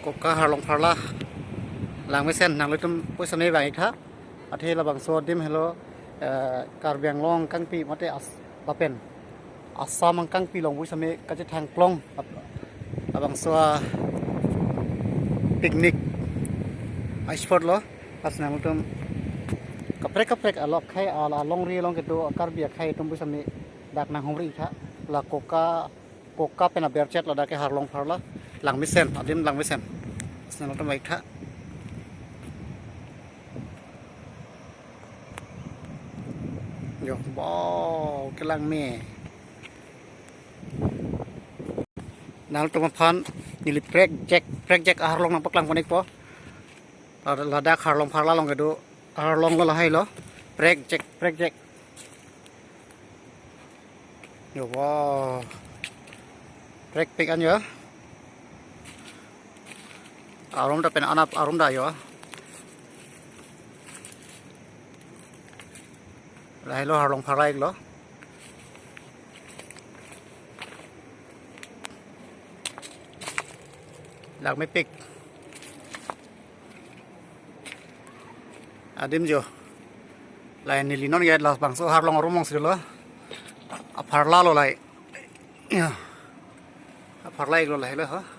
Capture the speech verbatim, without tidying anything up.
Koka Harlong Pharla langmesen nanglitum pusitame vang-iktha. Athe labangso adim helo, eh, Karbi Anglong kangpi mate as-, lapen Assam angkangpi along pusitame kachethang klong ap-, labangso a picnic a spot lo. Lasi nanglitum kaprek kaprek alok khai al-, alongri along kedo Karbi akhei atum pusitame dak nanghumri-iktha. La Koka, Koka pen aberchet ladak ke Harlong Pharla langmesen, adim langmesen. Lasi nanglitum vang-iktha. Yo, wow, kelang me. Nanglitum aphan neli prekjak, prekjak a-Harlong nangpaklang pon-ikpo. Lad-, ladak Harlong Pharla along kedo arlong lo lahai lo. Prekjak, prekjak. Yo, wow. Prekpik an yo. Arum ta pen anap arum ta yo. Lahai lo Harlong Pharla iklo. Langmepik. Adim jo. Lahai neli non ya labangso Harlong arum alongsi lo. A-Pharla lo lahai. Ya. A-Pharla iklo lahai lo ha.